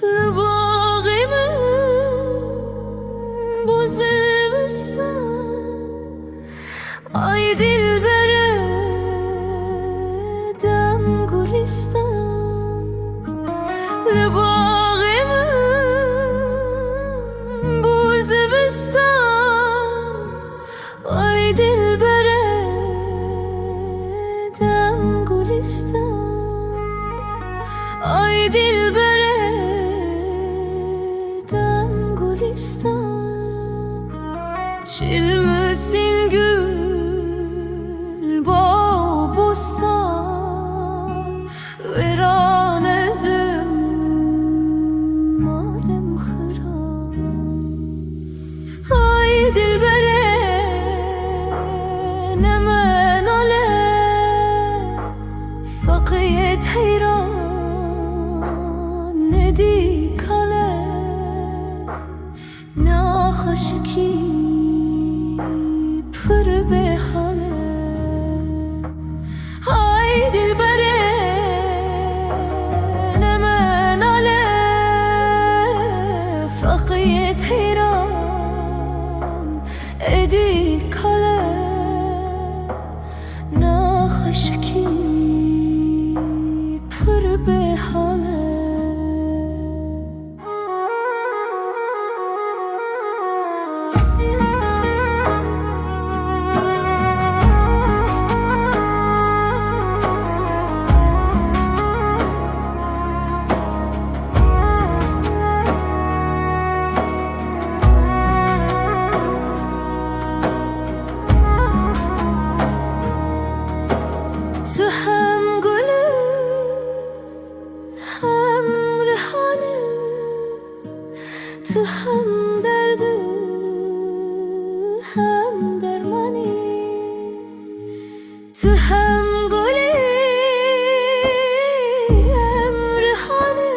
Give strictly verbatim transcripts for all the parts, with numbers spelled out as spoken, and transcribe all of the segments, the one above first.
Li baxê min bû zivistan, ay dilbere dem gulîstan. Li baxê min bû zivistan, ay dilbere dem gulîstan, ay dilbere dem gulîstan. Çil misîn gul baw bostan, wêran ezim malem xirab. Ay dilbere, ne me nale, feqiyê teyran nedî kale. Ne xweşikî pir bêhal e. Hay dilberê, ne me nale, feqiyê teyran êdî kale. Ne xweşikî pir bêhal e. Tu hem gul î, hem rihan î, tu hem derd î, hem derman î. Tu hem gul î, hem rihan î,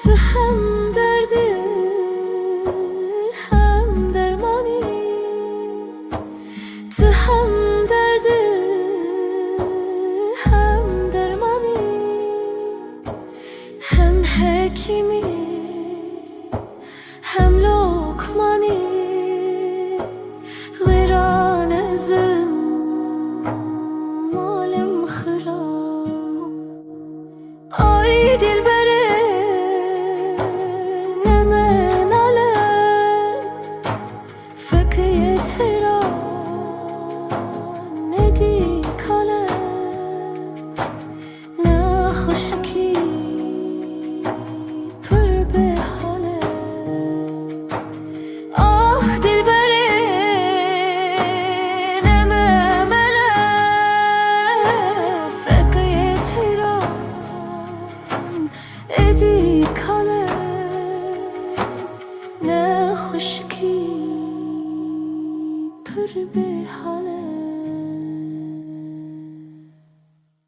tu hem derd î, hem derman î. Tu hem derd î, hem derman î, hem hekîm î, hem lokman î, wêran ezim malem xirab. Ay dilberê, ne me nale, feqiyê teyran êdî kale. Ne xweşikî pir bêhal e. Ax dilberê, ne me mele, feqiyê teyran êdî kale. Ne xweşikî pir